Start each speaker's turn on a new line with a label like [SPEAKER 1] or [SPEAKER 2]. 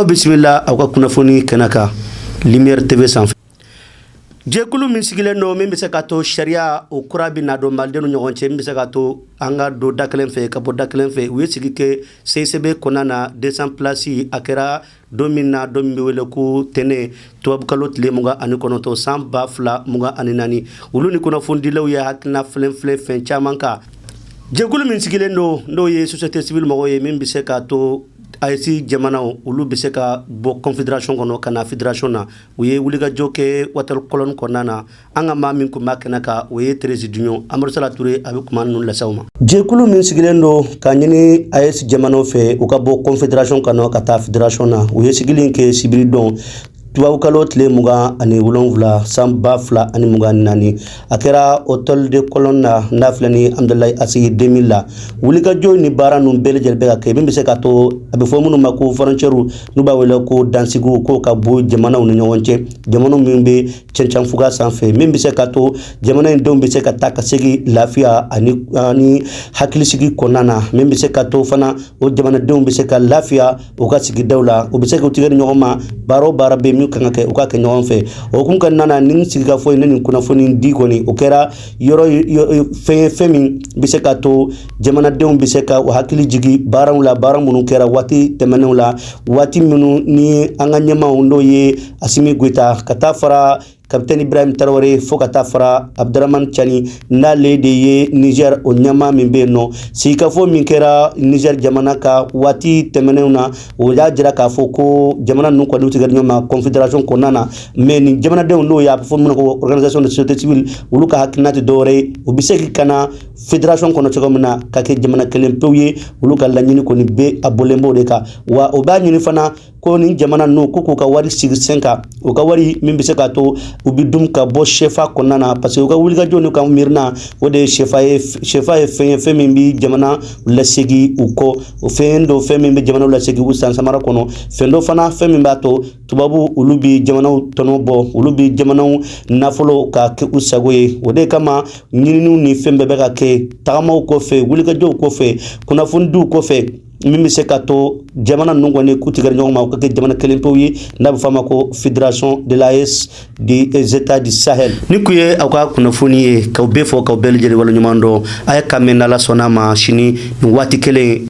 [SPEAKER 1] Aw bisimila aw ka kunnafoni kɛnɛ kan Lumière TV sanfɛ. Jɛkulu min sigilen don, min bɛ se ka to sariya o kura bɛ na don malidenw ni ɲɔgɔn cɛ, min bɛ se ka to an ka don da kelen fɛ ka bɔ da kelen fɛ, u ye sigi kɛ CICB kɔnɔna na, 200 place. A kɛra don min na, don min bɛ wele ko tɛnɛn, tubabukalo tile 29, san 2024. Olu ni kunnafonidilaw ye hakilina filen filen fɛn caman kan. Jɛkulu min sigilen don, n'o ye société civile mɔgɔw ye, min bɛ se ka to AES jamanaw, olu bɛ se ka bɔ confédération kɔnɔ ka na fédération na, u ye wulikajɔ kɛ Hôtel Colonne kɔnɔna na. An ka maa min tun b'a kɛnɛ kan, o ye Thérèse Dunion. Amadu Sala Ture, a bɛ kuma ninnu lase aw ma. Jɛkulu min sigilen don ka ɲini AES jamanaw fɛ, u ka bɔ confédération kɔnɔ ka taa fédération na, u ye sigili kɛ sibiri don, tubabukalo tile 27, san 2024. A kɛra Hôtel de Colonne na, n'a filɛ ni Hamdallaye ACI 2000 la. Wulikajɔ ni baara ninnu bɛɛ lajɛlen bɛ ka kɛ, min bɛ se ka to a bɛ fɔ minnu ma ko frontière, n'u b'a wele ko dansigiw, k'o ka bɔ jamanaw ni ɲɔgɔn cɛ, jamanaw min bɛ cɛncɛnfuga sanfɛ, min bɛ se ka to jamana in denw bɛ se ka taa ka segin lafiya ani hakilisigi kɔnɔna na, min bɛ se ka to fana o jamanadenw bɛ se ka lafiya u ka sigidaw la, u bɛ se k'u tigɛ di ɲɔgɔn ma, baara o baara bɛ min kan ka kɛ, u ka kɛ ɲɔgɔn fɛ. O hukumu kɔnɔna na, nin sigikafɔ in ne nin kunnafoni di kɔni, o kɛra yɔrɔ fɛn ye, fɛn min bɛ se ka to jamanadenw bɛ se ka u hakili jigin baaraw la, baara minnu kɛra waati tɛmɛnenw la, waati minnu ni an ka ɲɛmaaw, n'o ye Assimi Goïta, ka taa fara Capitaine Ibrahim Traoré, fo ka taa fara Abdramane Tiani, n'ale de ye Niger o ɲɛmaa min bɛ yen nɔ. Sigikafɔ min kɛra Niger jamana ka waati tɛmɛnenw na, o y'a jira k'a fɔ ko jamana ninnu kɔni tigɛ ɲɔgɔn ma confédération kɔnɔna na. Mais nin jamanadenw, n'o ye a bɛ fɔ min ma ko organisation de société civile, olu ka hakilina tɛ dɔwɛrɛ ye, u bɛ se ka na fédération kɔnɔ cogo min na, ka kɛ jamana kelen pewu ye. Olu ka laɲini kɔni bɛ a bɔlen b'o de kan. Wa o b'a ɲini fana ko nin jamana ninnu ko k'u ka wari sigi sen kan, u ka wari min bɛ se ka to u bɛ dun ka bɔ CFA kɔnɔna na, parce que u ka wulikajɔ n'u ka miirina, o de ye CFA ye. CFA ye fɛn ye, fɛn min bɛ jamana lasegin u kɔ. O fɛn dɔ, fɛn min bɛ jamana lasegin u san samara kɔnɔ, fɛn dɔ fana, fɛn min b'a to tubabu olu bɛ jamanaw tɔnɔ bɔ, olu bɛ jamanaw nafolo ka kɛ u sago ye. O de kama ɲininiw ni fɛn bɛɛ bɛ ka kɛ tagamaw kɔfɛ, wulikajɔw kɔfɛ, kunnafonidiw kɔfɛ, min bɛ se ka to jamana ninnu kɔni k'u tigɛ ɲɔgɔn ma, u ka kɛ jamana kelen pewu ye, n'a bɛ fɔ a ma ko Fédération de l'AES des États du Sahel. Ni kun ye aw ka kunnafoni ye, k'aw bɛɛ fɔ, k'aw bɛɛ lajɛlen waleɲuman dɔn. A ye kan mɛn, n'Ala sɔnna a ma, sini nin waati kelen.